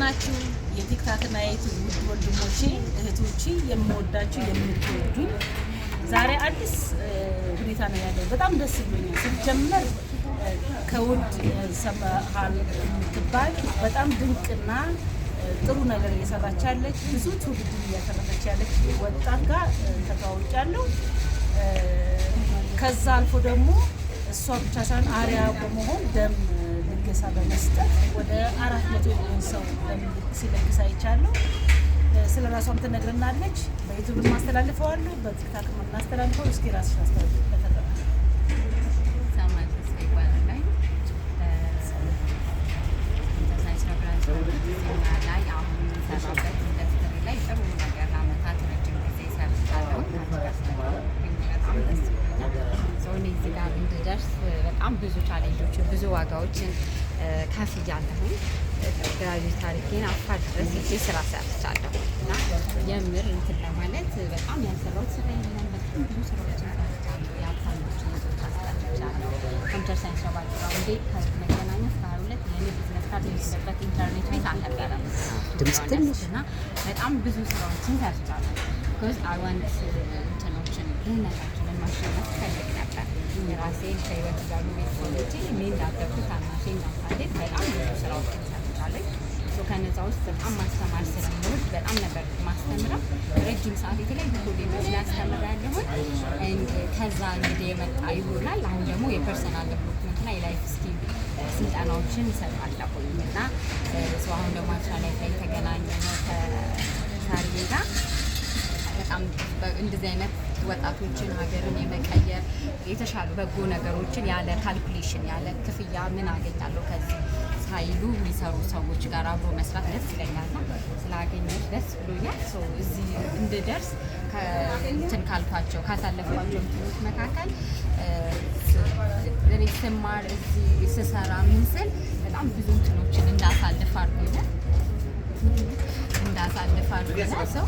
ናችሁ? የ TikTok እና የ YouTube ውድ ወንድሞቼ እህቶቼ፣ የምወዳችሁ የምትወዱኝ፣ ዛሬ አዲስ ሁኔታ ነው ያለው። በጣም ደስ ብሎኛል። ሲጀመር ከውድ ሰመሃል የምትባል በጣም ድንቅና ጥሩ ነገር እየሰራች ያለች፣ ብዙ ትውልድን እያተረፈች ያለች ወጣት ጋር ተተዋውጫለሁ። ከዛ አልፎ ደግሞ እሷ ብቻ ሳይሆን አርአያ በመሆን ደም ልገሳ በመስጠት ወደ 400 የሚሆን ሰው ደም ሲለግስ አይቻለሁ። ስለ ራሷም ትነግረናለች። በ YouTube ማስተላልፈዋለሁ፣ በ TikTok እናስተላልፈው። እስኪ ራስሽ አስተዋውቂ በተረፈ። ሳሙኤል ተስፋ ይባላል። International branch ላይ አሁን የምንሰራበት ኢንዱስትሪ ላይ ጥሩ ነገር ለአመታት ረጅም ጊዜ ሰርቻለሁ። ከአንቺ ጋር ስለተዋወቅኩኝ በጣም ደስ ብሎኛል። So እኔ እዚህ ጋር እንድደርስ በጣም ብዙ challenge ኦችን፣ ብዙ ዋጋዎችን ከፍያለሁኝ። Graduate አድርጌን አፋር ድረስ ሄጄ ስራ ሰርቻለሁ እና የምር እንትን ለማለት በጣም ያልሰራሁት ስራ የለም። በጣም ብዙ ስራዎችን ሰርቻለሁ። የሀብታሞችን ልጆች አስጠርቻለሁ። Computer science ነው background ኤ። ከመገናኛ እስከ 22 የኔ business card የሌለበት ኢንተርኔት ቤት አልነበረም። ድምፅ ትንሽ። እና በጣም ብዙ ስራዎችን ሰርቻለሁ። Because I want እንትኖችን ድህነታችንን ማሸነፍ ፈልግ ነበር። የራሴን ከህይወት እያሉ ቤተሰቦቼ እኔ እንዳደኩ ታናሼ እንዳሳደግ በጣም ብዙ ስራዎችን ሰርቻለሁ። So ከነዛ ውስጥ በጣም ማስተማር ስለምወድ በጣም ነበር ማስተምረው። ረጅም ሰዓት የተለያዩ ኮሌጆች ላይ አስተምሬያለሁኝ። And ከዛ እንግዲህ የመጣ ይሆናል። አሁን ደግሞ የ personal development እና የ life skill ስልጠናዎችን እሰጣለሁኝ እና so አሁን ደግሞ አልትራ ላይፍ ላይ የተገናኘ ነው ከሳርዬ ጋር። በጣም እንደዚህ አይነት ወጣቶችን ሀገርን የመቀየር የተሻሉ በጎ ነገሮችን ያለ calculation፣ ያለ ክፍያ፣ ምን አገኛለሁ ከዚህ ሳይሉ የሚሰሩ ሰዎች ጋር አብሮ መስራት ደስ ይለኛል እና ስላገኘሁሽ ደስ ብሎኛል። So እዚህ እንድደርስ እንትን ካልኳቸው ካሳለፍኳቸው እንትኖች መካከል እኔ ስማር፣ እዚህ ስሰራ፣ ምን ስል በጣም ብዙ እንትኖችን እንዳሳልፍ አድርጎኛል። So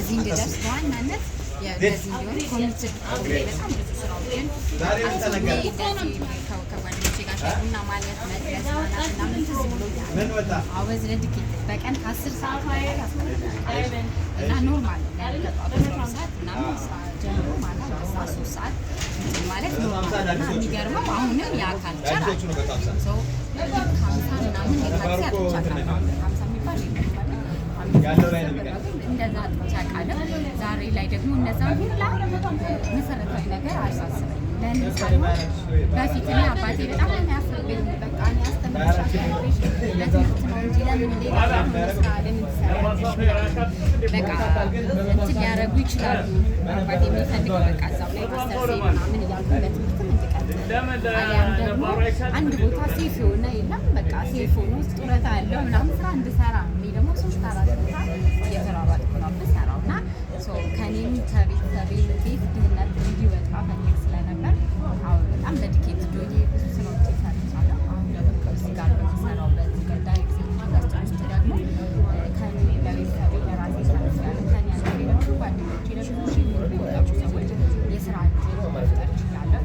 እዚህ እንድደርስ በዋናነት እንደዚህ እንዲሆን committed በጣም ብዙ ስራዎችን አስቤ እንደዚህ ከጓደኞቼ ጋር ሻይ ቡና ማለት፣ መዝናናት ምናምን ትዝ ብሎኛል። I was dedicated። በቀን ከ10 ሰዓት በላይ ያስፈልጋል እና normal ነው። ከጠዋቱ 12 ሰዓት ምናምን ጀምሮ ማታ 2 ሰዓት፣ 3 ሰዓት እንትን ማለት normal ነው። እና የሚገርመው አሁንም ያ culture አለ። ሰው 50 ምናምን የታክሲ አጥቻለሁ። 50 የሚባል የለም አይደል? እንደዛ አጥቼ አውቃለሁ። ዛሬ ላይ ደግሞ እነዛ ሁላ መሰረታዊ ነገር አያሳስበኝም። ለእኔ ሳይሆን በፊት እኔ አባቴ በጣም ነው የሚያፍርብኝ። በቃ እኔ አስተምርሻለሁ ለትምህርት ነው እንጂ ለምን ሌላ ስራ ለምን ትሰሪያለሽ? በቃ እንትን ሊያደርጉ ይችላሉ። አባቴ የሚፈልገው በቃ እዛው ላይ ማስተርሴ ምናምን እያልኩ በትምህርትም እንድቀጥል አሊያም ደግሞ አንድ ቦታ safe የሆነ የለም፣ በቃ safe ሆኖ ጡረታ ያለው ምናምን ስራ እንድሰራ ነው። እኔ ደግሞ ሶስት አራት ቦታ እየተሯሯጥኩ ነው የምሰራው እና ከኔም ከቤተሰቤ ቤት ድህነት እንዲወጣ ፈልግ ስለነበር አሁን በጣም dedicated ሆኜ ብዙ ስራዎች ሰርቻለሁ። አሁን ደግሞ እዚህ ጋር በምሰራው በዚህ በ direct industry ውስጥ ደግሞ ከኔ ለቤተሰቤ ለራሴ ሰርቻለሁ። ከኔ አልፌ ለብዙ ጓደኞቼ፣ ለብዙ ሺህ የሚቆጠሩ ሰዎች የስራ እድል መፍጠር ችያለሁ።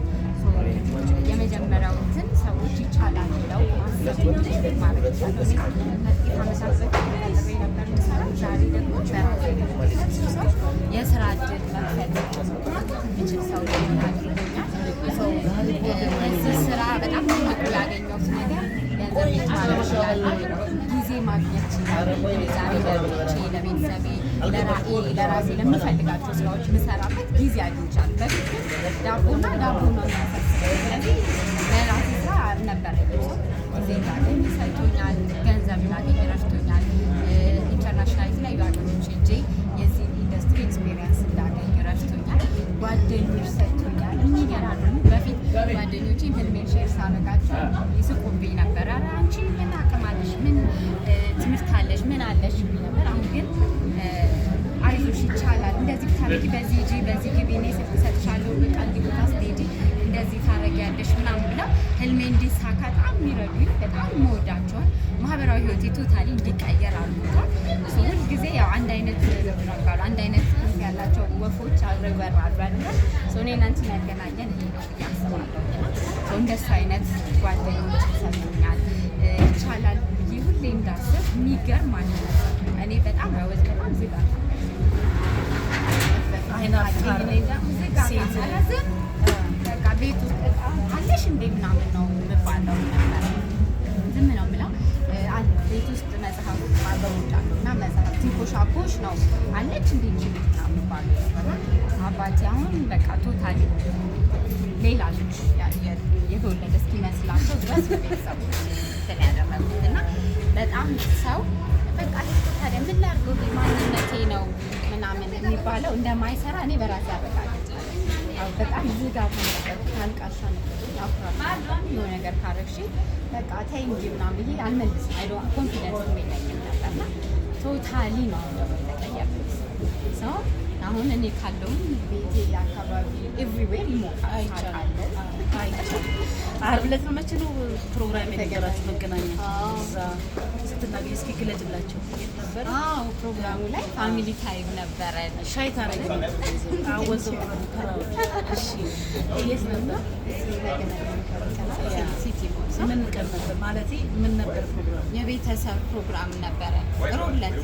የመጀመሪያው እንትን ሰዎች ይቻላል ብለው ማሰብ ማድረግ ይቻላል። እኔ ከጥቂት ዓመታት በፊት ተቀጥሬ ነበር የምሰራው። ዛሬ ደግሞ በራሴ ለብዙ ሰው የስራ እድል መክፈት የምችል ሰው አድርጎኛል። በዚህ ስራ በጣም ትልቁ ያገኘሁት ነገር ገንዘብ ማድረግ እችላለሁ፣ ጊዜ ማግኘት እችላለሁ። ዛሬ ለልጆቼ፣ ለቤተሰቤ፣ ለራዕዬ፣ ለራሴ ለምፈልጋቸው ስራዎች የምሰራበት ጊዜ አግኝቻለሁ። በፊት ግን ዳቦና ዳቦ ነው የሚያሳስበኝ። ስለዚህ ለራሴ ስራ አልነበረኝም። ሰው ጊዜ እንዳገኝ ሰጥቶኛል፣ ገንዘብ እንዳገኝ ረድቶኛል። International የተለያዩ ሀገሮች ሄጄ የዚህን industry experience እንዳገኝ ረድቶኛል። ጓደኞች ሰጥቶኛል። የሚገራርሙ። በፊት ጓደኞቼን ህልሜን share ሳደርጋቸው ይስቁብኝ ነበር። ኧረ አንቺ ምን አቅም አለሽ? ምን ትምህርት አለሽ? ምን አለሽ? ይሉኝ ነበር። አሁን ግን አይዞሽ ይቻላል፣ እንደዚህ ብታረጊ፣ በዚህ ሂጂ፣ በዚህ ግቢ፣ እኔ ስልክ እሰጥሻለሁ፣ በቃ እንዲህ ቦታ ስትሄጂ እንደዚህ ታረጊያለሽ ምናምን ብለው ህልሜ እንዲሳካ በጣም የሚረዱኝ፣ በጣም የምወዳቸውን ማህበራዊ ህይወቴ totally እንዲቀየር አድርጎታል። ሁልጊዜ ያው አንድ አይነት ነው፣ አንድ አይነት ክንፍ ያላቸው ወፎች አብረው ይበራሉ አይደለ? እኔና አንቺን ያገናኘን ይሄ ነው ብዬ አስባለሁ። እና እንደሱ አይነት ጓደኞች ሰጥቶኛል። ይቻላል ብዬ ሁል የሚገርም ማንነት። እኔ በጣም I was በጣም ዝጋ አይናፋር ሴት። ዝም በቃ ቤት ውስጥ እቃ አለሽ እንዴ ምናምን ነው የምባለው ነበር። ዝም ነው የምለው። አለ ቤት ውስጥ መጽሐፎች ማንበቦች አሉ እና መጽሐፍ ሲንኮሻኮሽ ነው አለች እንዴ እንጂ ቤት ምናምን የሚባለው ነበረ። አባቴ አሁን በቃ totally ሌላ ልጅ የተወለደ እስኪመስላቸው ድረስ ቤተሰቦች እንትን ያደረጉት። እና በጣም ሰው በቃ ይሄ እኮ ታዲያ ምን ላድርገው፣ ይሄ ማንነቴ ነው ምናምን የሚባለው እንደማይሰራ እኔ በራሴ አረጋግጫለሁ። አዎ፣ በጣም ዝጋታ ነበርኩ፣ አልቃሻ ነበርኩኝ፣ አኩራፊ ነበርኩኝ። የሆነ ነገር ካረግሽ በቃ ተይ እንጂ ምናምን ብዬ አልመልስም። I don't confidence የለኝም ነበር እና totally ነው አሁን ደግሞ የተቀየርኩት። ሰው አሁን እኔ ካለውም ቤቴ አካባቢ everywhere ይሞቃል። አይቻልም። ታውቃለህ። አይቻልም። ዓርብ ዕለት ነው፣ መቼ ነው ፕሮግራም የነበራችሁ መገናኛ? እዛ ስትናገኝ እስኪ ግለጭላቸው። የት ነበረ? አዎ፣ ፕሮግራሙ ላይ family time ነበረ። ሻይ ታረጊ አወዘ። እሺ፣ የት ነበር? እዚህ መገናኛ City Mall። ምን ቀን ነበር? ማለቴ ምን ነበር ፕሮግራም? የቤተሰብ ፕሮግራም ነበረ። ሮብ ዕለት፣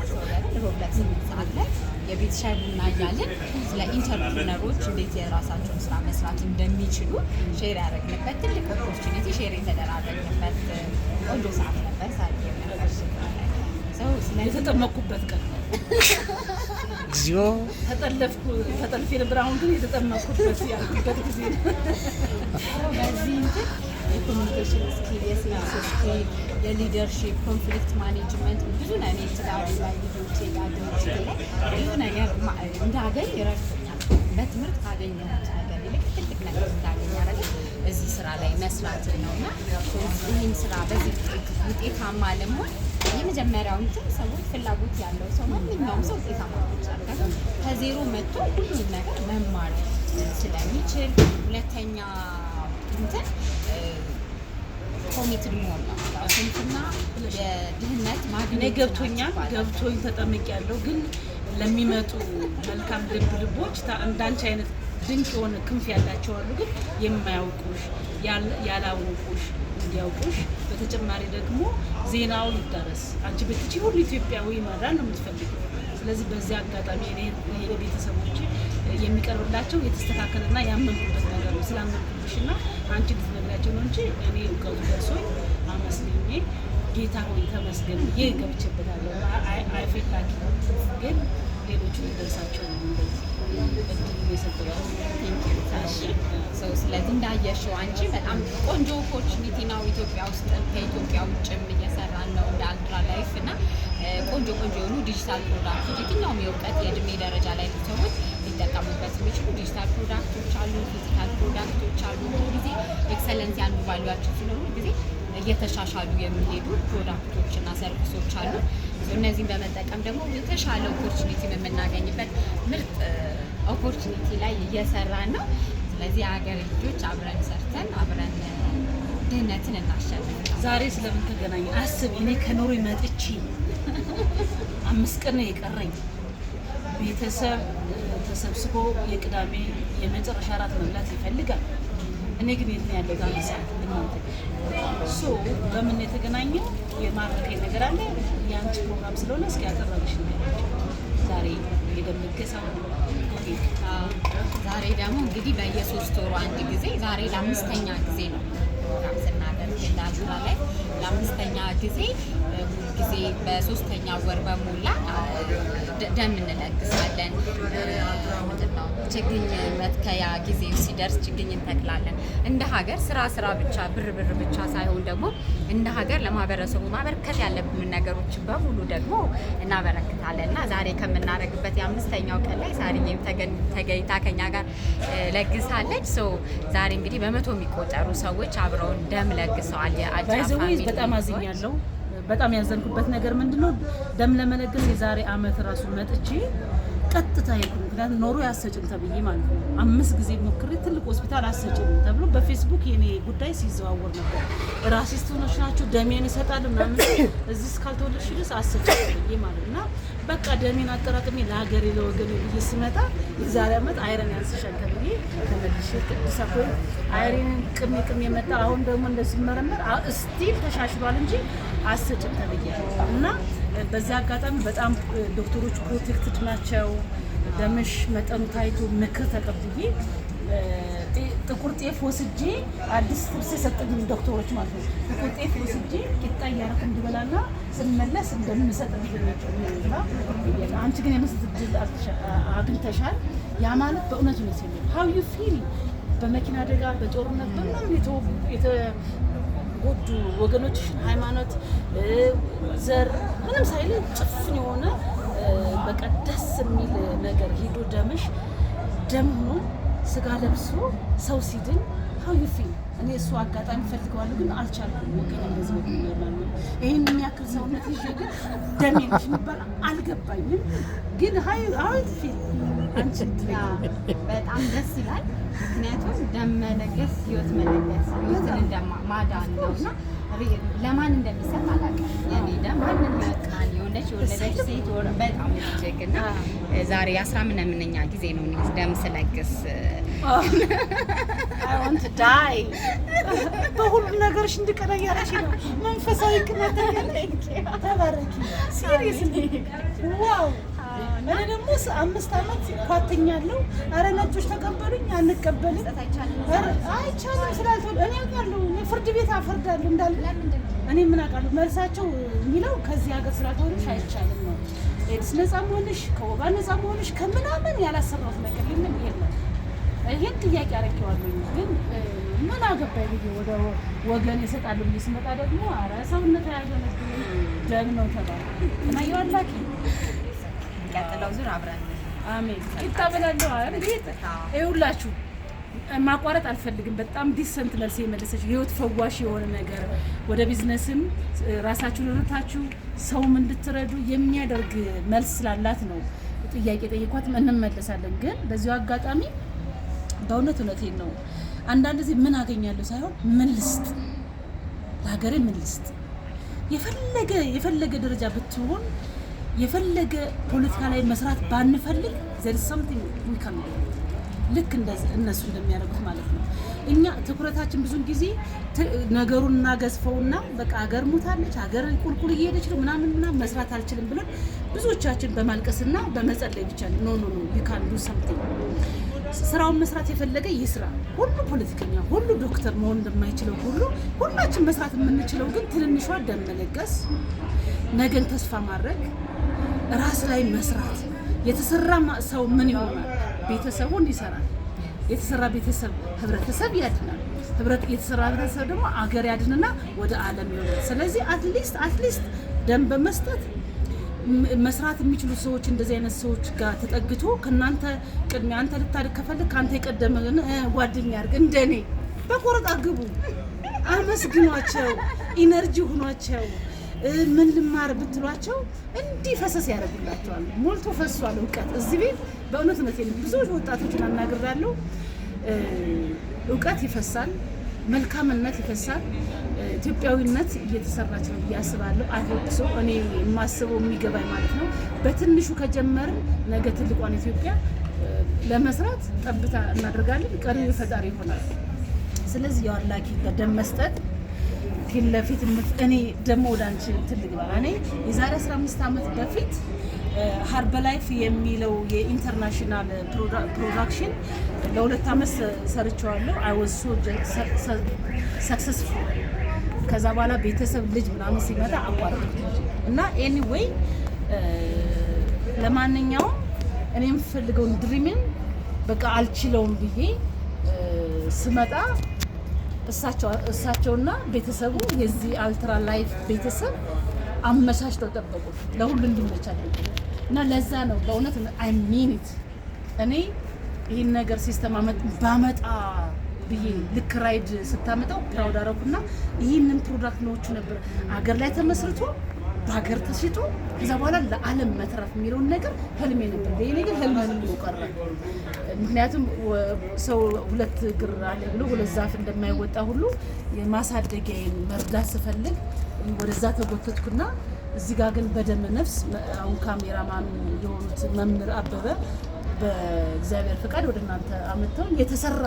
ሮብ ዕለት 8 ሰዓት ላይ የቤት ሻይ ቡና እያልን ስለ entrepreneur ኦች እንዴት የራሳቸውን ስራ መስራት እንደሚችሉ share ያደረግንበት ትልቅ opportunity፣ share የተደራረግንበት ቆንጆ ሰዓት ነበር። ሳርጌ ነበር ሰው ስለዚህ የተጠመቅኩበት ቀን። እግዚኦ! ተጠለፍኩ፣ ተጠልፌ ነበር። አሁን ግን የተጠመቅኩበት ያልኩበት ጊዜ ነው። በዚህ እንትን የ communication skill፣ የ sales skill፣ የ leadership፣ conflict management ብዙ ነገር ትዳሩ ላይ፣ ልጆቼ ጋር፣ ድርጅቴ ላይ ብዙ ነገር እንዳገኝ ረድቶኛል። በትምህርት ካገኘሁት ነገር ይልቅ ትልቅ ነገር እንዳገኝ ያደረገኝ እዚህ ስራ ላይ መስራት ነው። እና ይህን ስራ በዚህ ውጤታማ ለመሆን የመጀመሪያው እንትን ሰዎች ፍላጎት ያለው ሰው ማንኛውም ሰው ውጤታማ መሆን ይችላል። ምክንያቱም ከዜሮ መጥቶ ሁሉንም ነገር መማር ስለሚችል። ሁለተኛ እንትን committed መሆን ነው። ያው ስንፍና የድህነት ማግኘት እኔ ገብቶኛል፣ ገብቶኝ ተጠምቅ ያለው ግን ለሚመጡ መልካም ልቦች እንዳንቺ አይነት ድንቅ የሆነ ክንፍ ያላቸው አሉ፣ ግን የማያውቁሽ፣ ያላወቁሽ እንዲያውቁሽ፣ በተጨማሪ ደግሞ ዜናው ይዳረስ። አንቺ ብትቺ ሁሉ ኢትዮጵያዊ ማዳን ነው የምትፈልጊው። ስለዚህ በዚህ አጋጣሚ እኔ ቤተሰቦች የሚቀርብላቸው የተስተካከለና ያመንኩበት ነገር ነው። ስላመንኩብሽ እና አንቺ እንድትነግሪያቸው ነው እንጂ እኔ እውቀቱ ደርሶኝ አመስግኜ ጌታ ሆይ ተመስገን ብዬ ገብቼበታለሁ። I feel lucky፣ ግን ሌሎቹ ሊደርሳቸው ነው እንደዚህ እድሉን የሰጠሁት። ሰው ስለዚህ እንዳየሽው አንቺ በጣም ቆንጆ opportunity ነው። ኢትዮጵያ ውስጥ ከኢትዮጵያ ውጭም እየሰራን ነው እንደ Aldra Life። እና ቆንጆ ቆንጆ የሆኑ digital product ኦች የትኛውም የእውቀት የእድሜ ደረጃ ላይ ያሉ ሰዎች ሊጠቀሙበት የሚችሉ digital product ኦች አሉ፣ physical product ኦች አሉ። ሁሉ ጊዜ excellence ያሉ value ኣቸው ስለሆኑ ሁሉ ጊዜ እየተሻሻሉ የሚሄዱ product ኦች እና service ኦች አሉ። እነዚህን በመጠቀም ደግሞ የተሻለ opportunity የምናገኝበት ምርጥ opportunity ላይ እየሰራን ነው። ስለዚህ የሀገር ልጆች አብረን ሰርተን አብረን ድህነትን እናሸንፍ። ዛሬ ስለምን ተገናኘ? አስብ። እኔ ከኖርዌይ መጥቼ 5 ቀን ነው የቀረኝ። ቤተሰብ ተሰብስቦ የቅዳሜ የመጨረሻ እራት መብላት ይፈልጋል። እኔ ግን የት ነው ያለሁት? 1 ሰዓት እናንተ so በምን የተገናኘው የማረከኝ ነገር አለ። የአንቺ ፕሮግራም ስለሆነ እስኪ ያቀረበሽ ንገሪያቸው። ዛሬ የደም ልገሳው ነው። ዛሬ ደግሞ እንግዲህ በየ3 ወሩ አንድ ጊዜ፣ ዛሬ ለአምስተኛ ጊዜ ነው ፕሮግራም ስናደርግ እንደ Aldra ላይ ለአምስተኛ ጊዜ። ጊዜ በሶስተኛ ወር በሞላ ደም እንለግሳለን። ምንድን ነው ችግኝ መትከያ ጊዜ ሲደርስ ችግኝ እንተክላለን። እንደ ሀገር ስራ ስራ ብቻ፣ ብር ብር ብቻ ሳይሆን ደግሞ እንደ ሀገር ለማህበረሰቡ ማበርከት ያለብንን ነገሮች በሙሉ ደግሞ እናበረክታለን። እና ዛሬ ከምናደርግበት የአምስተኛው ቀን ላይ ሳርዬም ተገኝታ ከኛ ጋር ለግሳለች። So ዛሬ እንግዲህ በመቶ የሚቆጠሩ ሰዎች አብረውን ደም ለግሰዋል። የ Aldra By the way family በጣም ዎች። አዝኛለሁ። በጣም ያዘንኩበት ነገር ምንድነው? ደም ለመለገስ የዛሬ አመት ራሱ መጥቼ ቀጥታ ሄድኩ። ምክንያቱም ኖሮ አሰጭም ተብዬ ማለት ነው። አምስት ጊዜ ሞክሬ ትልቅ ሆስፒታል አሰጭም ተብሎ በፌስቡክ የኔ ጉዳይ ሲዘዋወር ነበር። Racist ኦች ናቸው፣ ደሜን እሰጣለሁ ምናምን፣ እዚህ እስካልተወለድሽ ድረስ አሰጭም ተብዬ ማለት እና በቃ ደሜን አጠራቅሜ ለሀገሬ ለወገኔ ብዬ ስመጣ የዛሬ አመት iron ያንስሻል ተብዬ ተመልሼ ቅዱስ አኮይ iron ን ቅሜ ቅሜ መጣ። አሁን ደግሞ እንደሲመረመር still ተሻሽሏል እንጂ አሰጭም ተብያለሁ። እና በዛ አጋጣሚ በጣም ዶክተሮች protected ናቸው። ደምሽ መጠኑ ታይቶ ምክር ተቀብዬ ጥቁር ጤፍ ወስጄ፣ አዲስ ጥብስ የሰጠኝ ዶክተሮች ማለት ነው። ጥቁር ጤፍ ወስጄ ቂጣ እያደረኩ እንድበላና ስመለስ እንደምሰጥ እና አንቺ ግን የመስጠት እድል አግኝተሻል። ያ ማለት በእውነት እውነት ነው። How you feel? በመኪና አደጋ፣ በጦርነት፣ በምናምን የተጎዱ ወገኖችሽን ሃይማኖት፣ ዘር ምንም ሳይል ጭፍን የሆነ በቃ ደስ የሚል ነገር ሄዶ ደምሽ ደም ሆኖ ስጋ ለብሶ ሰው ሲድን how you feel? እኔ እሱ አጋጣሚ ፈልገዋለሁ ግን አልቻልኩም። ወገን እንደዚህ ወግኛል። ይህን የሚያክል ሰውነት ይዤ ግን ደም የለሽ የሚባል አልገባኝም። ግን how you feel አንቺ? በጣም ደስ ይላል። ምክንያቱም ደም መለገስ ህይወት መለገስ፣ ህይወትን እንደ ማዳን ነው እና ለማን እንደሚሰጥ አላውቅም። የኔ ደም ማንን ህይወት ማን የሆነች የወለደች ሴት በጣም እጅግ እና ዛሬ 10 ምናምነኛ ጊዜ ነው እኔ ደም ስለግስ። I want die። በሁሉም ነገርሽ እንድቀና እያደረግሽ ነው። መንፈሳዊ ቅናት። ተባረኪ። Serious, wow። እኔ ደግሞ 5 ዓመት ኳትኛለሁ። አረ ነጮች ተቀበሉኝ፣ አንቀበልም፣ አይቻልም ስላልተወ እኔ አውቃለሁ። እኔ ፍርድ ቤት አፈርዳለሁ እንዳለ እኔ ምን አውቃለሁ። መልሳቸው የሚለው ከዚህ ሀገር ስላልተወለድሽ አይቻልም ነው። ኤድስ ነፃ መሆንሽ፣ ከወባ ነፃ መሆንሽ፣ ከምናምን ያላሰራሁት ነገር የለም የለም። ይሄን ጥያቄ አደርጌዋለሁ፣ ግን ምን አገባኝ ብዬ ወደ ወገን እሰጣለሁ ብዬ ስመጣ ደግሞ አረ ሰውነት አያገለግልም ደም ነው ተባለ እና የዋላኪ ቀጥለው ዙር አብረን አሜን። ቂጣ በላለሁ። እንዴት ይኸውላችሁ ማቋረጥ አልፈልግም። በጣም decent መልስ የመለሰች፣ ህይወት ፈዋሽ የሆነ ነገር፣ ወደ ቢዝነስም ራሳችሁን ረድታችሁ ሰውም እንድትረዱ የሚያደርግ መልስ ስላላት ነው ጥያቄ ጠይኳት። እንመለሳለን። ግን በዚሁ አጋጣሚ በእውነት እውነቴን ነው። አንዳንድ ጊዜ ምን አገኛለሁ ሳይሆን ምን ልስጥ፣ ለሀገሬ ምን ልስጥ፣ የፈለገ የፈለገ ደረጃ ብትሆን፣ የፈለገ ፖለቲካ ላይ መስራት ባንፈልግ there something we can፣ ልክ እነሱ እንደሚያደርጉት ማለት ነው። እኛ ትኩረታችን ብዙን ጊዜ ነገሩን እናገዝፈውና በቃ ሀገር ሙታለች፣ ሀገር ቁልቁል እየሄደች ነው፣ ምናምን ምናምን፣ መስራት አልችልም ብለን ብዙዎቻችን በማልቀስና በመጸለይ ብቻ። No, no, no, you can do something። ስራውን መስራት የፈለገ ይስራ። ሁሉ ፖለቲከኛ፣ ሁሉ ዶክተር መሆን እንደማይችለው ሁሉ ሁላችን መስራት የምንችለው ግን ትንንሿ ደም መለገስ፣ ነገን ተስፋ ማድረግ፣ ራስ ላይ መስራት። የተሰራ ሰው ምን ይሆናል? ቤተሰቡን ይሰራል። የተሰራ ቤተሰብ ህብረተሰብ ያድናል። ህብረት የተሰራ ህብረተሰብ ደግሞ አገር ያድንና ወደ ዓለም ይሆናል። ስለዚህ at least ደም በመስጠት መስራት የሚችሉ ሰዎች፣ እንደዚህ አይነት ሰዎች ጋር ተጠግቶ ከእናንተ ቅድሚያ አንተ ልታድግ ከፈለግ ከአንተ የቀደመ ጓደኛ አድርግ። እንደኔ በቆረጣ ግቡ፣ አመስግኗቸው፣ energy ሁኗቸው። ምን ልማር ብትሏቸው እንዲህ ፈሰስ ያደርጉላቸዋል። ሞልቶ ፈሷል እውቀት እዚህ ቤት። በእውነት እውነቴን ነው። ብዙዎች ወጣቶችን አናግሬያለሁ። እውቀት ይፈሳል፣ መልካምነት ይፈሳል። ኢትዮጵያዊነት እየተሰራች ነው ብዬ አስባለሁ። I hope so። እኔ የማስበው የሚገባኝ ማለት ነው። በትንሹ ከጀመርን ነገ ትልቋን ኢትዮጵያ ለመስራት ጠብታ እናደርጋለን። ቀሪው ፈጣሪ ይሆናል። ስለዚህ you're lucky በደም መስጠት ፊት ለፊት እኔ ደግሞ ወደ አንቺ ትልቅ ግባ። እኔ የዛሬ 15 ዓመት በፊት Herbalife የሚለው የ international production ለ2 ዓመት ሰርቼዋለሁ። I was so successful። ከዛ በኋላ ቤተሰብ፣ ልጅ ምናምን ሲመጣ አቋረጥኩት እና anyway ለማንኛውም እኔ የምፈልገውን dream ኤን በቃ አልችለውም ብዬ ስመጣ እሳቸውና ቤተሰቡ፣ የዚህ Ultra Life ቤተሰብ አመቻችተው ጠበቁ፣ ለሁሉ እንዲመቻል እና ለዛ ነው በእውነት I mean it። እኔ ይህን ነገር system ባመጣ ብዬ ልክ ራይድ ስታመጣው proud አረኩና ይህንን product ነዎቹ ነበር አገር ላይ ተመስርቶ በሀገር ተሽጦ ከዛ በኋላ ለዓለም መትረፍ የሚለውን ነገር ህልሜ ነበር። የኔ ግን ህልም ህልም ቀረ። ምክንያቱም ሰው ሁለት እግር አለ ብሎ ሁለት ዛፍ እንደማይወጣ ሁሉ የማሳደጊያዬን መርዳት ስፈልግ ወደዛ ተጎተትኩና እዚህ ጋር ግን በደመ ነፍስ አሁን ካሜራማን የሆኑት መምህር አበበ በእግዚአብሔር ፍቃድ ወደ እናንተ አመጥተው የተሰራ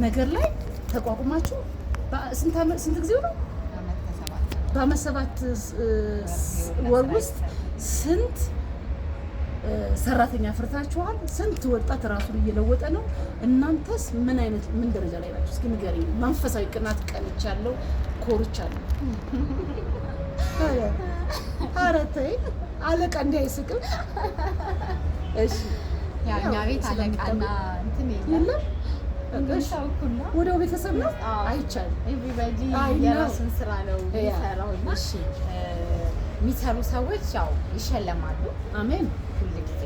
ነገር ላይ ተቋቁማችሁ ስንት ጊዜው ነው? ዓመት ከ7 በአመት 7 ወር ውስጥ ስንት ሰራተኛ አፍርታችኋል? ስንት ወጣት ራሱን እየለወጠ ነው? እናንተስ ምን አይነት ምን ደረጃ ላይ ናችሁ? እስኪ ንገሪኝ። መንፈሳዊ ቅናት ቀንቻለሁ፣ ኮርቻለሁ። ኧረ ተይ አለቃ እንዲህ አይስቅም። እሺ። ያው እኛ ቤት አለቃና እንትን የለም። የለም። ሁሉም ሰው እኩል ነው። ወዲያው ቤተሰብ ነው። አዎ። አይቻልም። Everybody አይ ነው። የራሱን ስራ ነው የሚሰራው እና የሚሰሩ ሰዎች ያው ይሸለማሉ። አሜን። ሁል ጊዜ።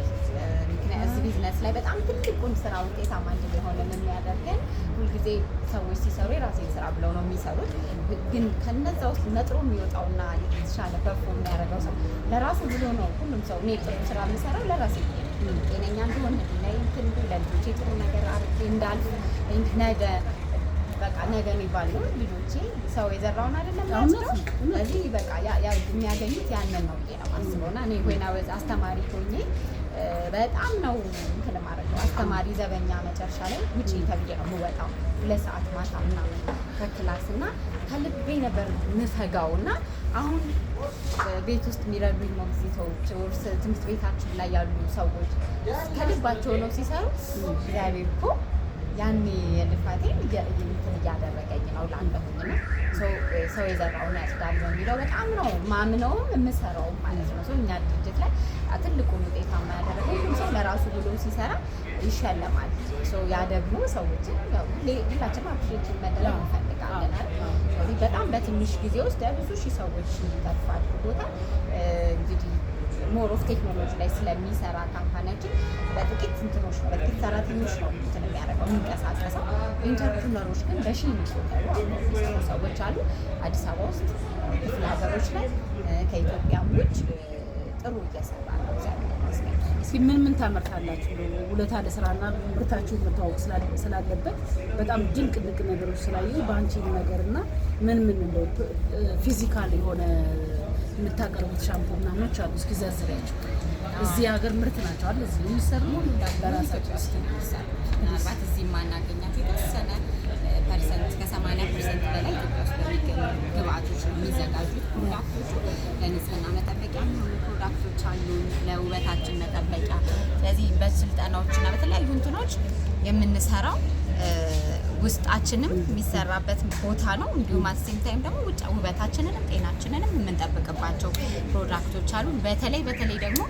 ምክንያት እዚህ ቢዝነስ ላይ በጣም ትልቁን ስራ ውጤታማ እንድንሆን የሚያደርገን ሁልጊዜ ሰዎች ሲሰሩ የራሴን ስራ ብለው ነው የሚሰሩት። ግን ከነዛ ውስጥ ነጥሮ የሚወጣውና የተሻለ perform የሚያደርገው ሰው ለራሱ ብሎ ነው። ሁሉም ሰው እኔ ጥሩ ስራ የምሰራው ለራሴ ብዬ ነው። ጤነኛ እንደሆን፣ ህሊናዬ እንትን እንዲል፣ ለልጆቼ ጥሩ ነገር አድርጌ እንዳልፍ፣ ነገ በቃ ነገ የሚባል ነው። ልጆቼ ሰው የዘራውን አይደለም ያጭደው። ስለዚህ በቃ የሚያገኙት ያንን ነው ብዬ ነው የማስበው። እና እኔ when I was አስተማሪ ሆኜ በጣም ነው እንትን የማደርገው። አስተማሪ ዘበኛ መጨረሻ ላይ ውጪ ተብዬ ነው የምወጣው 2 ሰዓት ማታ ምናምን ከ class እና ከልቤ ነበር ምፈጋው። እና አሁን ቤት ውስጥ የሚረዱኝ ሞግዚቶች፣ ትምህርት ቤታችን ላይ ያሉ ሰዎች ከልባቸው ነው ሲሰሩ፣ እግዚአብሔር እኮ ያኔ የልፋቴን እንትን እያደረገኝ ነው ላለሁኝ። እና ሰው የዘራውን ያጭዳል በሚለው በጣም ነው ማምነውም የምሰራውም ማለት ነው። እኛ ድርጅት ላይ ትልቁን ውጤታማ ያደረገው ሁሉም ሰው ለራሱ ብሎ ሲሰራ ይሸለማል። ያ ደግሞ ሰዎችን ሁላችንም appreciate መደረግ እንፈልጋለን አይደል? ስለዚህ በጣም በትንሽ ጊዜ ውስጥ ለብዙ ሺህ ሰዎች እንዲተርፍ አድርጎታል። እንግዲህ more of ቴክኖሎጂ ላይ ስለሚሰራ company ያችን በጥቂት እንትኖች ነው፣ በጥቂት ሰራተኞች ነው እንትን የሚያደርገው፣ የሚንቀሳቀሰው። Entrepreneur ኦች ግን በሺህ የሚቆጠሩ አብረው የሚሰሩ ሰዎች አሉ። አዲስ አበባ ውስጥ፣ ክፍለ ሀገሮች ላይ፣ ከኢትዮጵያም ውጭ ጥሩ እየሰራ ነው። እግዚአብሔር ይመስገን። እስኪ ምን ምን ታመርታላችሁ? ውለታ ለስራና ምርታችሁን መተዋወቅ ስላለበት በጣም ድንቅ ድንቅ ነገሮች ስላየሁ በአንቺ ነገርና ምን ምን እንደው physical የሆነ የምታቀርቡት ሻምፖ ምናምኖች አሉ። እስኪ ዘርዝሪያቸው። እዚህ ሀገር ምርት ናቸው አይደል? እዚህ የሚሰሩ በራሳቸው ኢትዮጵያ ውስጥ ነው የሚሰሩት። ምናልባት እዚህ የማናገኛቸው የተወሰነ percent፣ ከ80% በላይ ኢትዮጵያ ውስጥ በሚገኙ ግብአቶች ነው የሚዘጋጁት product ኦቹ። ለንጽህና መጠበቂያ የሚሆኑ product ኦች አሉ፣ ለውበታችን መጠበቂያ። ስለዚህ በስልጠናዎች እና በተለያዩ እንትኖች የምንሰራው ውስጣችንም የሚሰራበት ቦታ ነው። እንዲሁም at same time ደግሞ ውጭ ውበታችንንም ጤናችንንም የምንጠብቅባቸው product ኦች አሉ። በተለይ በተለይ ደግሞ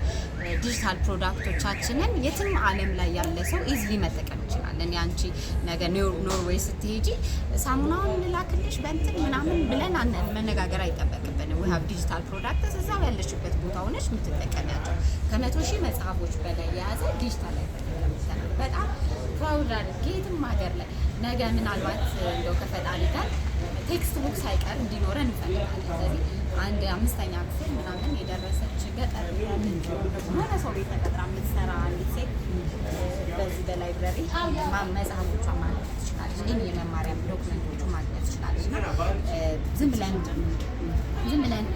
digital product ኦቻችንን የትም ዓለም ላይ ያለ ሰው easily መጠቀም ይችላል። እኔ አንቺ ነገ ኖርዌይ ስትሄጂ ሳሙናውን ልላክልሽ በእንትን ምናምን ብለን መነጋገር አይጠበቅብንም። We have digital products እዛው ያለሽበት ቦታ ሆነሽ የምትጠቀሚያቸው ከ100,000 መጽሐፎች በላይ የያዘ digital library ለምሳሌ በጣም proud አድርጌ የትም ሀገር ላይ ነገ ምናልባት እንደው ከፈጣሪ ጋር textbook ሳይቀር እንዲኖረን እንፈልጋለን። ስለዚህ አንድ አምስተኛ ክፍል ምናምን የደረሰች ገጠር የሆነ ሰው ቤት ተቀጥራ የምትሰራ አንዲት ሴት በዚህ በ library መጽሐፎቿን ማግኘት ትችላለች። እኔ የመማሪያ document ኦቹ ማግኘት ትችላለች። እና ዝም ብለን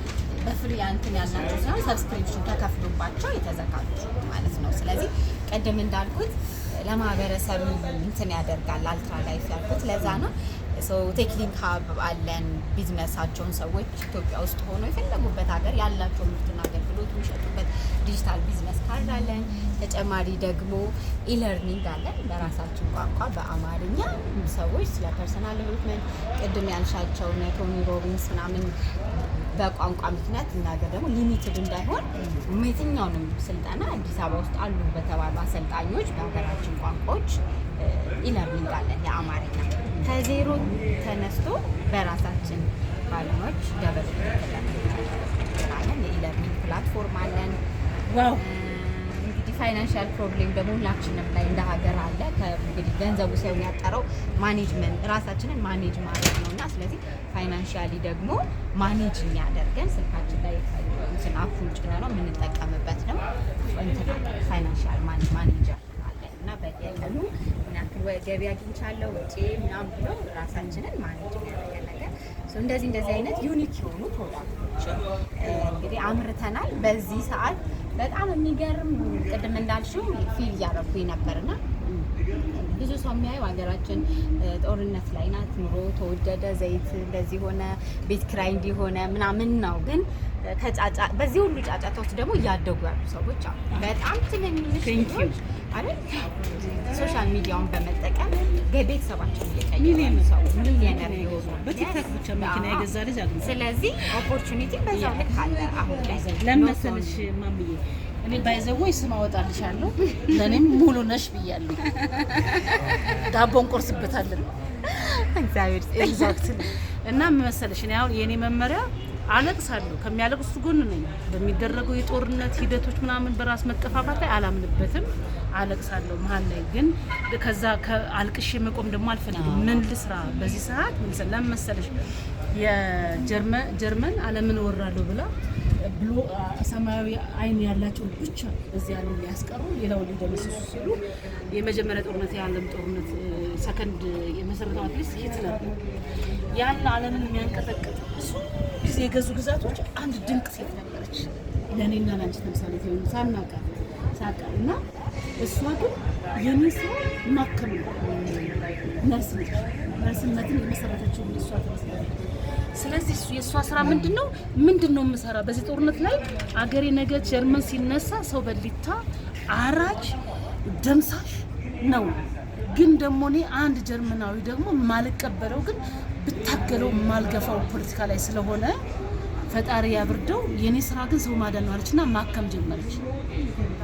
በ free እንትን ያልናቸው ሳይሆን subscription ተከፍሎባቸው የተዘጋጁ ማለት ነው። ስለዚህ ቅድም እንዳልኩት ለማህበረሰብ እንትን ያደርጋል። Ultra Life ያልኩት ለዛ ነው። Techlink Hub አለን። ቢዝነሳቸውን ሰዎች ኢትዮጵያ ውስጥ ሆነው የፈለጉበት ሀገር ያላቸው ምርትና አገልግሎት የሚሸጡበት digital business card አለን። ተጨማሪ ደግሞ e-learning አለን። በራሳችን ቋንቋ በአማርኛ ሰዎች ስለ personal development ቅድም ያልሻቸው እነ ቶኒ ሮቢንስ ምናምን በቋንቋ ምክንያት እኛ ሀገር ደግሞ limited እንዳይሆን የትኛውንም ስልጠና አዲስ አበባ ውስጥ አሉ በተባሉ አሰልጣኞች በሀገራችን ቋንቋዎች e-learning አለን። የአማርኛ ከዜሮ ተነስቶ በራሳችን ባለሙያዎች develop አለን። የ e-learning platform አለን። እንግዲህ financial problem ደግሞ ሁላችንም ላይ እንደ ሀገር አለ። እንግዲህ ገንዘቡ ሳይሆን ያጠረው management ራሳችንን manage ማድረግ ነው። እና ስለዚህ financially ደግሞ manage የሚያደርገን ስልካችን ላይ እንትን app ኡን ጭነን ነው የምንጠቀምበት ነው እንትን አለ፣ financial manager አለ። እና በየቀኑ ምን ያክል ገቢ አግኝቻለሁ፣ ወጪ ምናምን ብሎ ራሳችንን manage የሚያደርገን ነገር። So እንደዚህ እንደዚህ አይነት unique የሆኑ product ኦችን እንግዲህ አምርተናል። በዚህ ሰዓት በጣም የሚገርም ቅድም እንዳልሽው feel እያደረኩኝ ነበርና ብዙ ሰው የሚያየው ሀገራችን ጦርነት ላይ ናት፣ ኑሮ ተወደደ፣ ዘይት እንደዚህ ሆነ፣ ቤት ኪራይ እንዲሆነ ምናምን ነው። ግን በዚህ ሁሉ ጫጫታ ውስጥ ደግሞ እያደጉ ያሉ ሰዎች አሉ። በጣም ትንንሽ Thank you. ልጆች አይደል? Social media ውን በመጠቀም ቤተሰባቸውን እየቀየሩ ያሉ ሰው ሚሊዮነር የሆኑ። በ TikTok ብቻ መኪና የገዛ ልጅ አግኝቻለሁ። ስለዚህ opportunity በዛው ልክ አለ አሁን ላይ። ለምን መሰለሽ ማምዬ፣ እኔ by the way ስም አወጣልሻለሁ። ለእኔም ሙሉ ነሽ ብያለሁ። ዳቦ እንቆርስበታለን። እግዚአብሔር ይስጥልኝ። Exactly። እና ምን መሰለሽ፣ እኔ አሁን የእኔ መመሪያ አለቅሳለሁ፣ ከሚያለቅሱት ጎን ነኝ። በሚደረገው የጦርነት ሂደቶች ምናምን በራስ መጠፋፋት ላይ አላምንበትም። አለቅሳለሁ መሀል ላይ፣ ግን ከዛ አልቅሼ መቆም ደግሞ አልፈልግም። ምን ልስራ በዚህ ሰዓት? ምን ልስራ? ለምን መሰለሽ፣ የጀርመን ጀርመን ዓለምን እወራለሁ ብላ ብሎ ሰማያዊ አይን ያላቸውን ብቻ እዚህ ዓለም ሊያስቀሩ ሌላውን ሊደመስሱ ሲሉ የመጀመሪያ ጦርነት፣ የዓለም ጦርነት ሰከንድ የመሰረተው at least ሂትለር ነው። ያን ዓለምን የሚያንቀጠቅጥ ብዙ ጊዜ የገዙ ግዛቶች አንድ ድንቅ ሴት ነበረች። ለእኔና ለአንቺ ተምሳሌት የሆኑ ሳናውቃት ሳቃ እና እሷ ግን የኔ ስራ ማከም ነው። ነርስ ነች። ነርስነትን የመሰረተችው እሷ ትመስላለች። ስለዚህ የእሷ ስራ ምንድን ነው? ምንድን ነው የምሰራ በዚህ ጦርነት ላይ? አገሬ ነገ ጀርመን ሲነሳ ሰው በሊታ፣ አራጅ፣ ደምሳሽ ነው። ግን ደግሞ እኔ አንድ ጀርመናዊ ደግሞ የማልቀበለው ግን ብታገለው የማልገፋው ፖለቲካ ላይ ስለሆነ ፈጣሪ ያብርደው። የኔ ስራ ግን ሰው ማዳን ነው አለችና ማከም ጀመረች።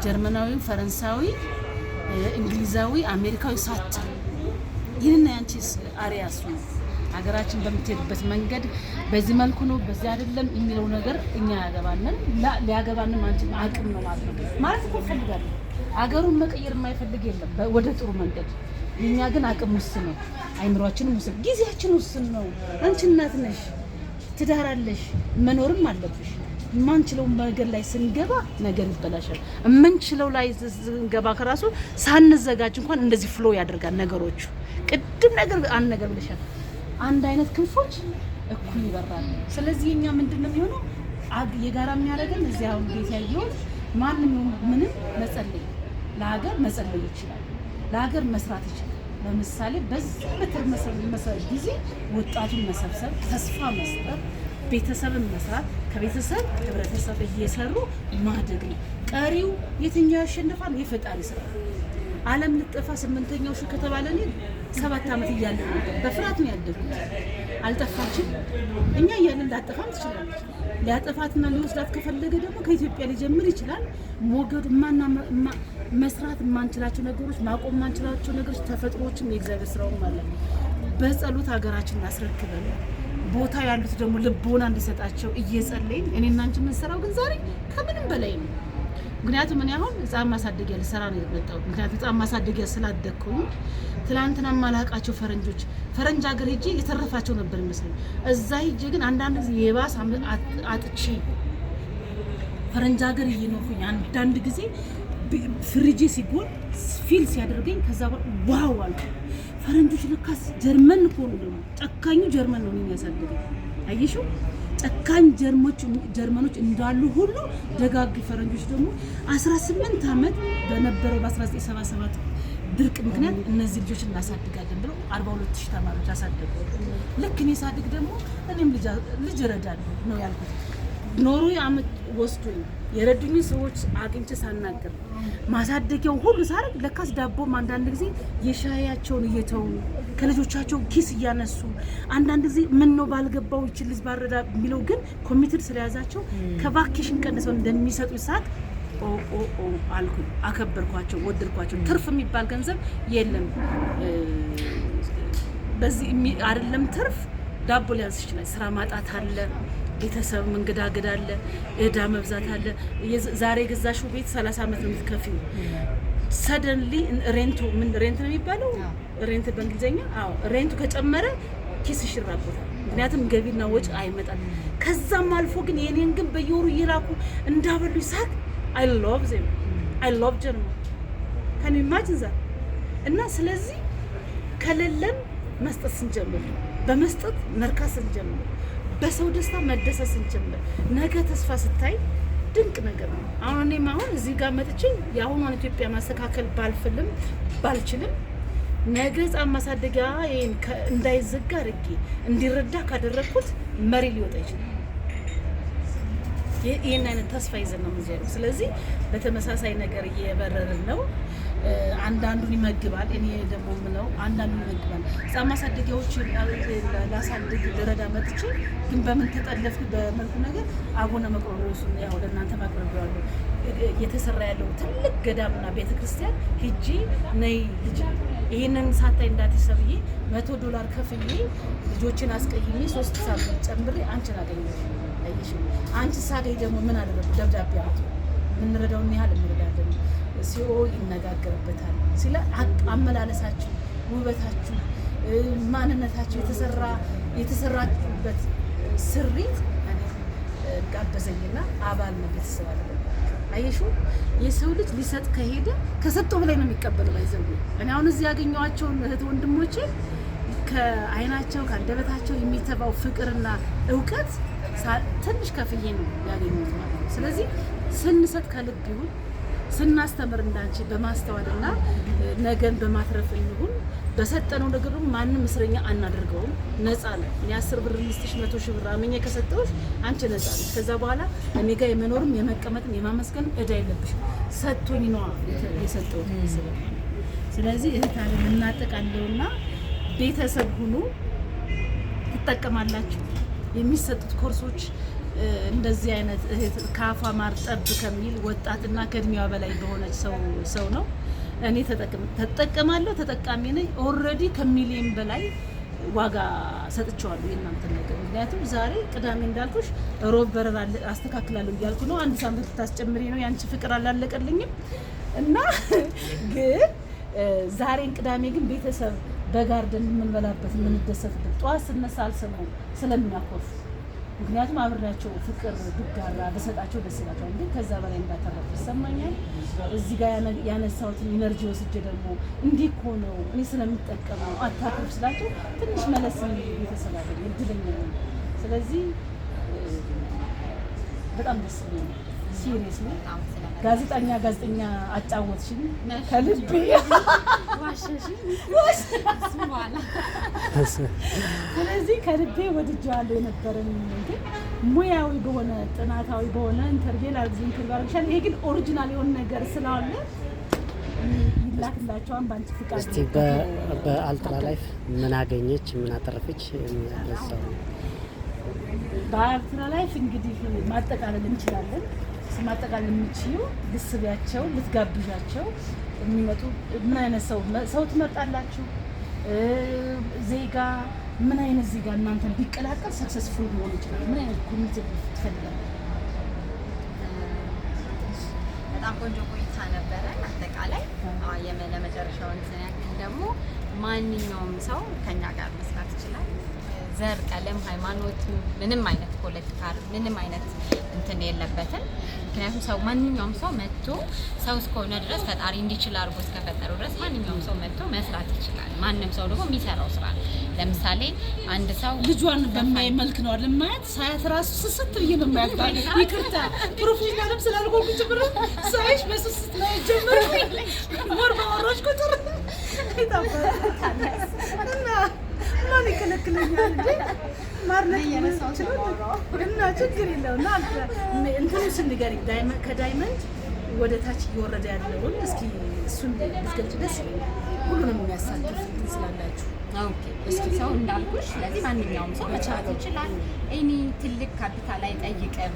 ጀርመናዊ፣ ፈረንሳዊ፣ እንግሊዛዊ፣ አሜሪካዊ ሳትል ይህንና ያንቺ አሪያ እሱ ነው። ሀገራችን በምትሄድበት መንገድ በዚህ መልኩ ነው በዚህ አይደለም የሚለው ነገር እኛ ያገባንን ሊያገባንም አንችልም። አቅም ነው ማለት ነው። ማለት እኮ እፈልጋለሁ፣ አገሩን መቀየር የማይፈልግ የለም ወደ ጥሩ መንገድ። የእኛ ግን አቅም ውስን ነው፣ አይምሯችንም ውስን፣ ጊዜያችን ውስን ነው። አንቺ እናት ነሽ፣ ትዳር አለሽ፣ መኖርም አለብሽ። የማንችለው ነገር ላይ ስንገባ ነገር ይበላሻል። የምንችለው ላይ ስንገባ ከራሱ ሳንዘጋጅ እንኳን እንደዚህ flow ያደርጋል ነገሮቹ። ቅድም ነገር አንድ ነገር ብለሻል። አንድ አይነት ክንፎች እኩል ይበራሉ። ስለዚህ የኛ ምንድን ነው የሚሆነው? የጋራ የሚያደርገን እዚህ አሁን ቤት ያየሁት ማንም ይሁን ምንም መጸለይ፣ ለሀገር መጸለይ ይችላል፣ ለሀገር መስራት ይችላል። ለምሳሌ በዚህ በተርመሰመሰ ጊዜ ወጣቱን መሰብሰብ፣ ተስፋ መስጠት፣ ቤተሰብን መስራት፣ ከቤተሰብ ህብረተሰብ እየሰሩ ማደግ ነው። ቀሪው የትኛው ያሸንፋል? የፈጣሪ ስራ። ዓለም ልጠፋ ስምንተኛው ሺህ ከተባለ እኔ 7 ዓመት እያለ ነበር። በፍርሃት ነው ያደግኩት። አልጠፋችም። እኛ እያለን ላጠፋም ትችላለች። ሊያጠፋትና ሊወስዳት ከፈለገ ደግሞ ከኢትዮጵያ ሊጀምር ይችላል። ሞገዱ መስራት የማንችላቸው ነገሮች፣ ማቆም የማንችላቸው ነገሮች፣ ተፈጥሮዎችም የእግዚአብሔር ስራውም አለ። በጸሎት ሀገራችንን አስረክበን ቦታ ያሉት ደግሞ ልቦና እንዲሰጣቸው እየጸለይን እኔና አንቺ የምንሰራው ግን ዛሬ ከምንም በላይ ነው። ምክንያቱም እኔ አሁን ህፃን ማሳደጊያ ልሰራ ነው የመጣሁት። ምክንያቱም ህፃን ማሳደጊያ ስላደግኩኝ ትላንትና ማላቃቸው ፈረንጆች፣ ፈረንጅ ሀገር ሄጄ የተረፋቸው ነበር ይመስለኝ። እዛ ሄጄ ግን አንዳንድ ጊዜ የባስ አጥቼ ፈረንጅ ሀገር እየኖርኩኝ አንዳንድ ጊዜ ፍሪጄ ሲጎል feel ሲያደርገኝ ከዛ በኋላ wow አልኩ። ፈረንጆች ለካስ ጀርመን እኮ ነው፣ ደግሞ ጨካኙ ጀርመን ነው እኔን ያሳደገኝ። አየሽው፣ ጨካኝ ጀርመኖች እንዳሉ ሁሉ ደጋግ ፈረንጆች ደግሞ 18 ዓመት በነበረው በ1977 ድርቅ ምክንያት እነዚህ ልጆች እናሳድጋለን ብለው 42 ሺህ ተማሪዎች አሳደጉ። ልክ እኔ ሳድግ ደግሞ እኔም ልጅ እረዳለሁ ነው ያልኩት። ኖርዌይ አመት ወስዶኝ የረዱኝን ሰዎች አግኝቼ ሳናገር ማሳደጊያው ሁሉ ሳረግ ለካስ ዳቦም አንዳንድ ጊዜ የሻያቸውን እየተዉ ከልጆቻቸው ኪስ እያነሱ አንዳንድ ጊዜ ምን ነው ባልገባው ይችል ልጅ ባረዳ የሚለው ግን committed ስለያዛቸው ከ vacation ቀንሰው እንደሚሰጡ ሰዓት ኦ ኦ ኦ አልኩኝ። አከበርኳቸው፣ ወደድኳቸው። ትርፍ የሚባል ገንዘብ የለም። በዚህ አይደለም ትርፍ ዳቦ ሊያንስ ይችላል። ስራ ማጣት አለ፣ ቤተሰብ መንገዳገድ አለ፣ እዳ መብዛት አለ። ዛሬ የገዛሽው ቤት 30 ዓመት ነው የምትከፊው። Suddenly rent ኡ፣ ምን rent ነው የሚባለው? Rent በእንግሊዝኛ። አዎ፣ rent ኡ ከጨመረ ኪስሽ ይራቆታል። ምክንያቱም ገቢና ወጪ አይመጣም። ከዛም አልፎ ግን የኔን ግን በየወሩ እየላኩ እንዳበሉ ሳቅ I love them, I love German, can you imagine that? እና ስለዚህ ከሌለን መስጠት ስንጀምር፣ በመስጠት መርካት ስንጀምር፣ በሰው ደስታ መደሰት ስንጀምር፣ ነገ ተስፋ ስታይ ድንቅ ነገር ነው። አሁን እኔም አሁን እዚህ ጋር መጥቼ የአሁኗን ኢትዮጵያ ማስተካከል ባልፍልም ባልችልም ነገ ህፃን ማሳደጊያ ይሄን እንዳይዘጋ አድርጌ እንዲረዳ ካደረግኩት መሪ ሊወጣ ይችላል። ይህን አይነት ተስፋ ይዘን ነው የምንዞረው። ስለዚህ በተመሳሳይ ነገር እየበረርን ነው። አንዳንዱን ይመግባል። እኔ ደግሞ ምለው አንዳንዱን ይመግባል። ህፃን ማሳደጊያዎችን ላሳድግ ልረዳ መጥቼ ግን በምን ተጠለፍኩ? በመልኩ ነገር አቡነ መቅሮኒዎስን ያው ለእናንተ ማቅረቢዋለሁ። እየተሰራ ያለው ትልቅ ገዳምና ቤተክርስቲያን ሂጂ ነይ ልጅ ይህንን ሳታይ እንዳትሰብዬ $100 ከፍዬ ልጆችን አስቀይሜ 3 ሳምንት ጨምሬ አንቺን አገኘሁሽ። አየሽ፣ አንቺ ሳገኝ ደግሞ ምን አደረጉ? ደብዳቤ አመጡ። የምንረዳውን ያህል እንረዳለን። ሲኦ ይነጋገርበታል። ስለ አመላለሳችሁ፣ ውበታችሁ፣ ማንነታችሁ የተሰራችሁበት ስሪት እኔ ጋበዘኝና አባል ነው ቤተሰብ አደረገ። አየሹ፣ የሰው ልጅ ሊሰጥ ከሄደ ከሰጠው በላይ ነው የሚቀበለው። By the way፣ እኔ አሁን እዚህ ያገኘኋቸውን እህት ወንድሞቼ ከአይናቸው ከአንደበታቸው የሚተባው ፍቅርና እውቀት ትንሽ ከፍዬ ነው ያገኘሁት ማለት ነው። ስለዚህ ስንሰጥ ከልብ ይሁን፣ ስናስተምር እንዳንቺ በማስተዋልና ነገን በማትረፍ እንሁን። በሰጠነው ነገር ደግሞ ማንም እስረኛ አናደርገውም። ነፃ ነው። እኔ 10 ብር ልስጥሽ፣ 100,000 ብር አምኜ ከሰጠሁሽ አንቺ ነፃ ነሽ። ከዛ በኋላ እኔ ጋር የመኖርም የመቀመጥም የማመስገንም እዳ የለብሽም። ሰጥቶኝ ነዋ የሰጠሁት ስለማለት። ስለዚህ እህት አለም እናጠቃለውና ቤተሰብ ሁኑ፣ ትጠቀማላችሁ። የሚሰጡት ኮርሶች እንደዚህ አይነት እህት ከአፏ ማር ጠብ ከሚል ወጣትና ከእድሜዋ በላይ በሆነች ሰው ነው። እኔ ተጠቀማለሁ፣ ተጠቃሚ ነኝ። Already ከሚሊየን በላይ ዋጋ ሰጥቼዋለሁ የእናንተን ነገር። ምክንያቱም ዛሬ ቅዳሜ እንዳልኩሽ ሮብ በረራ አስተካክላለሁ እያልኩ ነው። አንድ ሳምንት ልታስጨምሪ ነው። የአንቺ ፍቅር አላለቀልኝም እና ግን ዛሬን ቅዳሜ ግን ቤተሰብ በ garden የምንበላበት የምንደሰትበት፣ ጠዋት ስነሳ አልሰማውም ስለሚያኮርፉ፣ ምክንያቱም አብሬያቸው ፍቅር ብጋራ በሰጣቸው ደስ ይላቸዋል። ግን ከዛ በላይ እንዳተረፉ ይሰማኛል። እዚህ ጋር ያነሳሁትን energy ወስጄ ደግሞ እንዲህ እኮ ነው እኔ ስለምጠቀመው አታኩርፍ ስላቸው ትንሽ መለስ የሚል ቤተሰብ አለኝ። እድለኛ ነኝ። ስለዚህ በጣም ደስ ብሎኛል። Serious ነው። በጣም ስለመጣ ጋዜጠኛ አጫወትሽኝ ከልቤ። ዋሸሽኝ። እሱ በኋላ ስለዚህ ከልቤ ወድጄዋለሁ። የነበረን እንትን ሙያዊ በሆነ ጥናታዊ በሆነ interview ላርግ interview አድርግሻለሁ። ይሄ ግን original የሆነ ነገር ስላለ ይላክላቸዋል በአንቺ ፍቃድ። እስቲ በአልትራ ላይፍ ምን አገኘች? ምን አተረፈች? በዛው በአልትራ ላይፍ እንግዲህ ማጠቃለል እንችላለን። ማጠቃለል የምችይው ልስቢያቸው፣ ልትጋብዣቸው የሚመጡ ምን አይነት ሰው ትመርጣላችሁ? ዜጋ ምን አይነት ዜጋ እናንተን ቢቀላቀል successful መሆን ይችላል? ምን አይነት community ትፈልጋላችሁ? በጣም ቆንጆ ቆይታ ነበረን። አጠቃላይ ለመጨረሻው እንትን ያክል ደግሞ ማንኛውም ሰው ከኛ ጋር መስራት ይችላል። ዘር፣ ቀለም፣ ሃይማኖት፣ ምንም አይነት ፖለቲካ፣ ምንም አይነት እንትን የለበትም። ምክንያቱም ሰው ማንኛውም ሰው መጥቶ ሰው እስከሆነ ድረስ ፈጣሪ እንዲችል አድርጎ እስከፈጠረው ድረስ ማንኛውም ሰው መጥቶ መስራት ይችላል። ማንም ሰው ደግሞ የሚሰራው ስራ ለምሳሌ አንድ ሰው ልጇን በማይ መልክ ነው አይደል ማያት፣ ሳያት ራሱ ስስት ብዬ ነው የማያት። ይቅርታ professional ም ስላልሆንኩ ጭምር ሳይሽ በስስት ነው የጀመርኩኝ። More ባወራሽ ቁጥር እና ማን ይከለክለኛል እንዴ? ማድነቅ እና ችግር የለው እና እንትኑ ስንገሪኝ ከ diamond ወደ ታች እየወረደ ያለውን እስኪ እሱን ብትገልጭ ደስ ይለኛል። ሁሉንም የሚያሳትፍ እንትን ስላላችሁ። Okay፣ እስኪ ሰው እንዳልኩሽ፣ ስለዚህ ማንኛውም ሰው መስራት ይችላል። Any ትልቅ ካፒታል አይጠይቅም።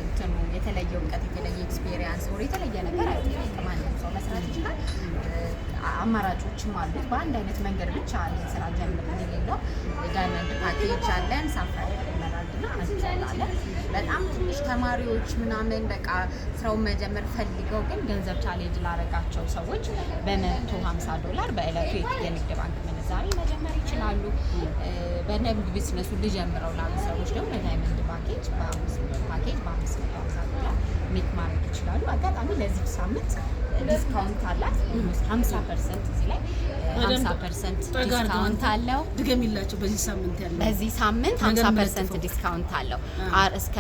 እንትኑ የተለየ እውቀት፣ የተለየ experience or የተለየ ነገር አይጠይቅም። ማንም ሰው መስራት ይችላል። አማራጮችም አሉት። በአንድ አይነት መንገድ ብቻ ይህን ስራ ጀምር የሌለው diamond package አለን፣ sapphire፣ emerald እና actual አለን። በጣም ትንሽ ተማሪዎች ምናምን በቃ ስራውን መጀመር ፈልገው ግን ገንዘብ challenge ላረጋቸው ሰዎች በ150 ዶላር በእለቱ የንግድ ባንክ ምንዛሪ መጀመር ይችላሉ። በደንብ ቢዝነሱ ልጀምረው ላሉ ሰዎች ደግሞ በ diamond package በ550 ዶላር make ማድረግ ይችላሉ። አጋጣሚ ለዚህ ሳምንት Discount አላት። 50% እዚህ ላይ 50% discount አለው። ድገሚላቸው በዚህ ሳምንት ያለው። በዚህ ሳምንት ነገ 50% የምለጥፈው። Discount አለው። እስከ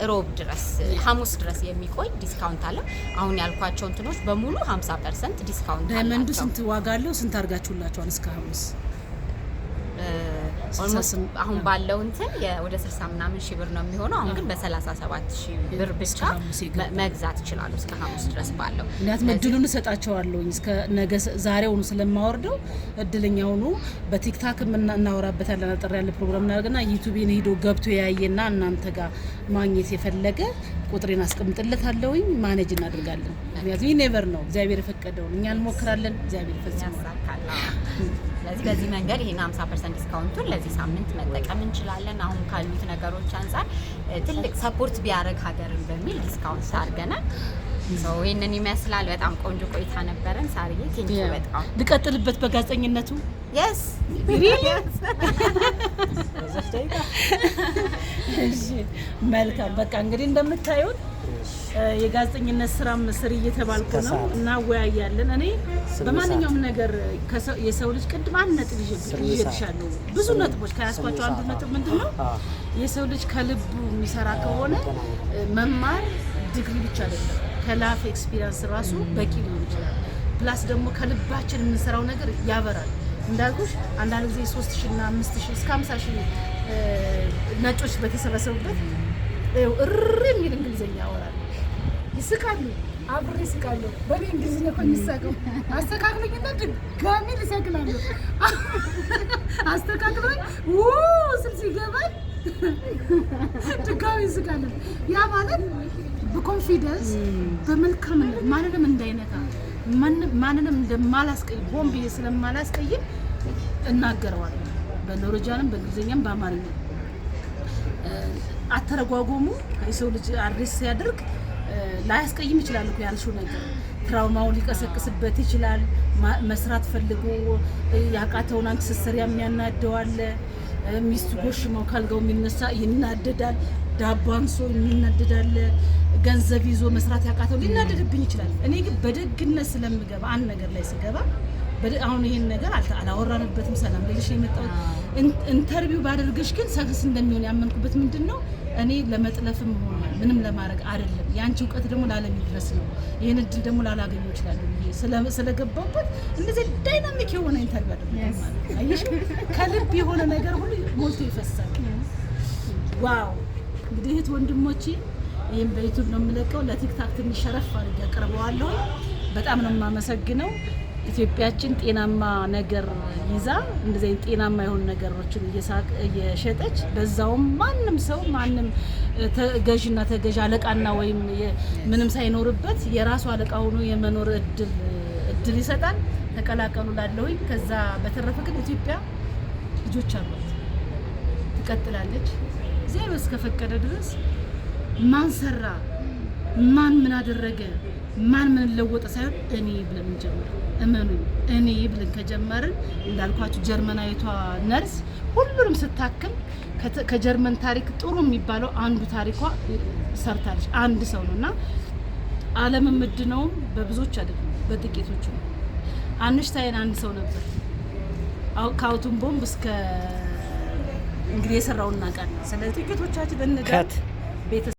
እሮብ ድረስ፣ ሐሙስ ድረስ የሚቆይ discount አለው። አሁን ያልኳቸው እንትኖች በሙሉ 50% discount Diamond ኡ አላቸው። ስንት ዋጋ አለው? ስንት አድርጋችሁላቸዋል እስከ ሐሙስ? Almost አሁን ባለው እንትን ወደ 60 ምናምን ሺህ ብር ነው የሚሆነው። አሁን ግን በ37 ሺህ ብር ብቻ እስከ ሐሙስ የገባ። መግዛት ይችላሉ። እስከ ሐሙስ ድረስ ባለው። ምክንያቱም እድሉን እሰጣቸዋለሁኝ እስከ ነገ ዛሬውኑ ስለማወርደው እድለኛ ሆኑ። በ TikTok እናወራበታለን። አጠር ያለ ፕሮግራም እናደርግና YouTube ኤን ሄዶ ገብቶ ያየና እናንተ ጋር ማግኘት የፈለገ ቁጥሬን አስቀምጥለታለሁኝ። Manage እናደርጋለን። ምክንያቱም ይህ never ነው፣ እግዚአብሔር የፈቀደውን እኛ እንሞክራለን፣ እግዚአብሔር ይፈጽመዋል። ያሳካል። አዎ። ስለዚህ በዚህ መንገድ ይሄን 50% discount ኡን ለዚህ ሳምንት መጠቀም እንችላለን። አሁን ካሉት ነገሮች አንጻር ትልቅ support ቢያደርግ ሀገርን በሚል discount አድርገናል። So ይህንን ይመስላል። በጣም ቆንጆ ቆይታ ነበረን። ሳርዬ፣ thank you በጣም። ልቀጥልበት በጋዜጠኝነቱ። Yes. በዛች ደቂቃ። እሺ መልካም። በቃ እንግዲህ እንደምታዩት የጋዜጠኝነት ስራም ስር እየተባልኩ እስከ ነው። ሰዓት። እናወያያለን። እኔ 8 በማንኛውም ነገር የሰው ልጅ ቅድም አንድ ነጥብ 8 ይዤልሻለሁ። ብዙ ነጥቦች ከያዝኳቸው አንዱ 8 ነጥብ ምንድን ነው? የሰው ልጅ ከልቡ የሚሰራ ከሆነ መማር ዲግሪ ብቻ አይደለም፣ ከ life experience ራሱ በቂ ሊሆን ይችላል። Plus ደግሞ ከልባችን የምንሰራው ነገር ያበራል። እንዳልኩሽ አንዳንድ ጊዜ 3,000 እና 5,000 እስከ 50,000 ነጮች በተሰበሰቡበት ይኸው እሪ የሚል እንግሊዝኛ ያወራሉ። ይስቃሉ፣ አብሬ ይስቃለሁ። በእኔ እንግሊዝኛ እኮ የሚሳቀው አስተካክሎኝና ድጋሚ ልሰክላለሁ። አስተካክሎኝ ው ስል ሲገባኝ ድጋሚ ይስቃለሁ። ያ ማለት በ confidence፣ በመልካምነት፣ ማንንም እንዳይነካ፣ ማንንም እንደማላስቀይም፣ ሆን ብዬ ስለማላስቀይም እናገረዋለሁ። በኖርጃንም በእንግሊዝኛም በአማርኛ አተረጓጎሙ የሰው ልጅ address ሲያደርግ ላያስቀይም ይችላል እኮ። ያልሽው ነገር trauma ውን ሊቀሰቅስበት ይችላል። መስራት ፈልጎ ያቃተውን አንቺ ስትሰሪ የሚያናደው አለ። ሚስቱ ጎሽመው ካልጋው የሚነሳ ይናደዳል። ዳቦ አንሶ የሚናደዳለ። ገንዘብ ይዞ መስራት ያቃተው ሊናደድብኝ ይችላል። እኔ ግን በደግነት ስለምገባ አንድ ነገር ላይ ስገባ አሁን ይሄን ነገር አላወራንበትም። ሰላም ልልሽ ነው የመጣሁት። Interview ባደርግሽ ግን success እንደሚሆን ያመንኩበት ምንድን ነው፣ እኔ ለመጥለፍም ሆነ ምንም ለማድረግ አይደለም። የአንቺ እውቀት ደግሞ ለዓለም ይድረስ ነው። ይህን እድል ደግሞ ላላገኘው እችላለሁ ብዬ ስለገባሁበት እንደዚህ dynamic የሆነ interview አደረግኩት ማለት ነው። አየሽ፣ ከልብ የሆነ ነገር ሁሉ ሞልቶ ይፈሳል። Wow! እንግዲህ እህት ወንድሞቼ፣ ይህም በ YouTube ነው የምለቀው። ለ TikTok ትንሽ ሸረፍ አድርጌ አቀርበዋለሁ። በጣም ነው የማመሰግነው። ኢትዮጵያችን ጤናማ ነገር ይዛ እንደዚህ አይነት ጤናማ የሆኑ ነገሮችን እየሸጠች በዛውም ማንም ሰው ማንም ገዥና ተገዥ፣ አለቃና ወይም ምንም ሳይኖርበት የራሱ አለቃ ሆኖ የመኖር እድል ይሰጣል። ተቀላቀሉ ላለሁኝ። ከዛ በተረፈ ግን ኢትዮጵያ ልጆች አሏት፣ ትቀጥላለች። እግዚአብሔር እስከፈቀደ ድረስ ማን ሰራ፣ ማን ምን አደረገ፣ ማን ምን ለወጠ ሳይሆን እኔ ብለን እንጀምር። እመኑኝ፣ እኔ ብለን ከጀመርን እንዳልኳችሁ ጀርመናዊቷ ነርስ ሁሉንም ስታክም ከጀርመን ታሪክ ጥሩ የሚባለው አንዱ ታሪኳ ሰርታለች። አንድ ሰው ነው እና ዓለም የምድነውም በብዙዎች አይደለም፣ በጥቂቶቹ ነው። አንሽታይን አንድ ሰው ነበር። ከ atom bomb እስከ እንግዲህ የሰራውን እናውቃለን። ስለዚህ ጥቂቶቻችን እንዳል Cut. ቤተሰብ